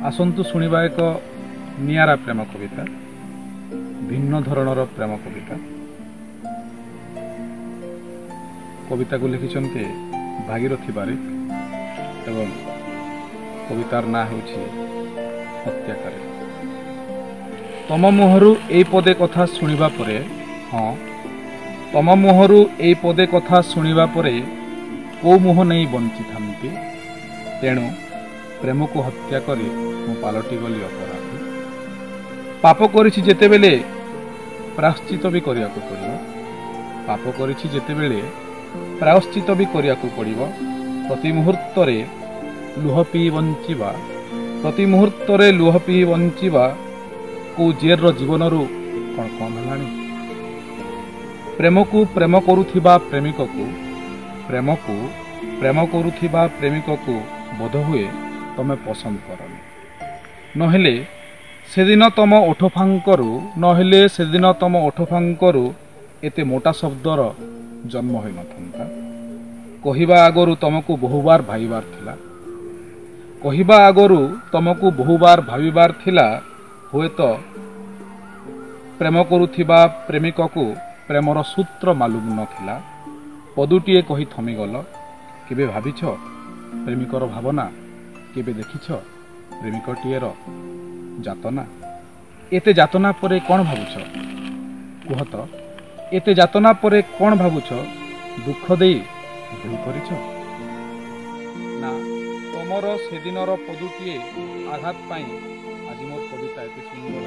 ଆସନ୍ତୁ ଶୁଣିବା ଏକ ନିଆରା ପ୍ରେମ କବିତା, ଭିନ୍ନ ଧରଣର ପ୍ରେମ କବିତା। କବିତାକୁ ଲେଖିଛନ୍ତି ଭାଗୀରଥି ବାରିକ ଏବଂ କବିତାର ନାଁ ହେଉଛି ହତ୍ୟାକାରୀ। ତମ ମୁହଁରୁ ଏଇ ପଦେ କଥା ଶୁଣିବା ପରେ, ହଁ, ତମ ମୁହଁରୁ ଏଇ ପଦେ କଥା ଶୁଣିବା ପରେ କୋଉ ମୁହଁ ନେଇ ବଞ୍ଚିଥାନ୍ତି? ତେଣୁ ପ୍ରେମକୁ ହତ୍ୟା କରି ମୁଁ ପାଲଟିଗଲି ଅପରାଧୀ। ପାପ କରିଛି ଯେତେବେଳେ ପ୍ରାୟଶ୍ଚିତ ବି କରିବାକୁ ପଡ଼ିବ। ପାପ କରିଛି ଯେତେବେଳେ ପ୍ରାୟଶ୍ଚିତ ବି କରିବାକୁ ପଡ଼ିବ। ପ୍ରତି ମୁହୂର୍ତ୍ତରେ ଲୁହ ପିଇ ବଞ୍ଚିବା, ପ୍ରତି ମୁହୂର୍ତ୍ତରେ ଲୁହ ପିଇ ବଞ୍ଚିବା କୋଉ ଜେଲ୍ର ଜୀବନରୁ କ'ଣ କମ୍ ହେଲାଣି? ପ୍ରେମକୁ ପ୍ରେମ କରୁଥିବା ପ୍ରେମିକକୁ, ପ୍ରେମକୁ ପ୍ରେମ କରୁଥିବା ପ୍ରେମିକକୁ ବୋଧହୁଏ ତମେ ପସନ୍ଦ କରନି। ନହେଲେ ସେଦିନ ତମ ଓଠ ଫାଙ୍କରୁ, ନହେଲେ ସେଦିନ ତମ ଓଠ ଫାଙ୍କରୁ ଏତେ ମୋଟା ଶବ୍ଦର ଜନ୍ମ ହୋଇନଥାନ୍ତା। କହିବା ଆଗରୁ ତମକୁ ବହୁବାର ଭାବିବାର ଥିଲା, କହିବା ଆଗରୁ ତମକୁ ବହୁବାର ଭାବିବାର ଥିଲା। ହୁଏତ ପ୍ରେମ କରୁଥିବା ପ୍ରେମିକକୁ ପ୍ରେମର ସୂତ୍ର ମାଲୁମ ନଥିଲା। ପଦୁଟିଏ କହି ଥମିଗଲ। କେବେ ଭାବିଛ ପ୍ରେମିକର ଭାବନା? କେବେ ଦେଖିଛ ପ୍ରେମିକଟିଏର ଯାତନା? ଏତେ ଯାତନା ପରେ କ'ଣ ଭାବୁଛ କୁହ ତ? ଏତେ ଯାତନା ପରେ କ'ଣ ଭାବୁଛ? ଦୁଃଖ ଦେଇ ଭୁଲ କରିଛ ନା? ତମର ସେଦିନର ପଦୁଟିଏ ଆଘାତ ପାଇଁ ଆଜି ମୋର କବିତା ଏତେ ସୁନ୍ଦର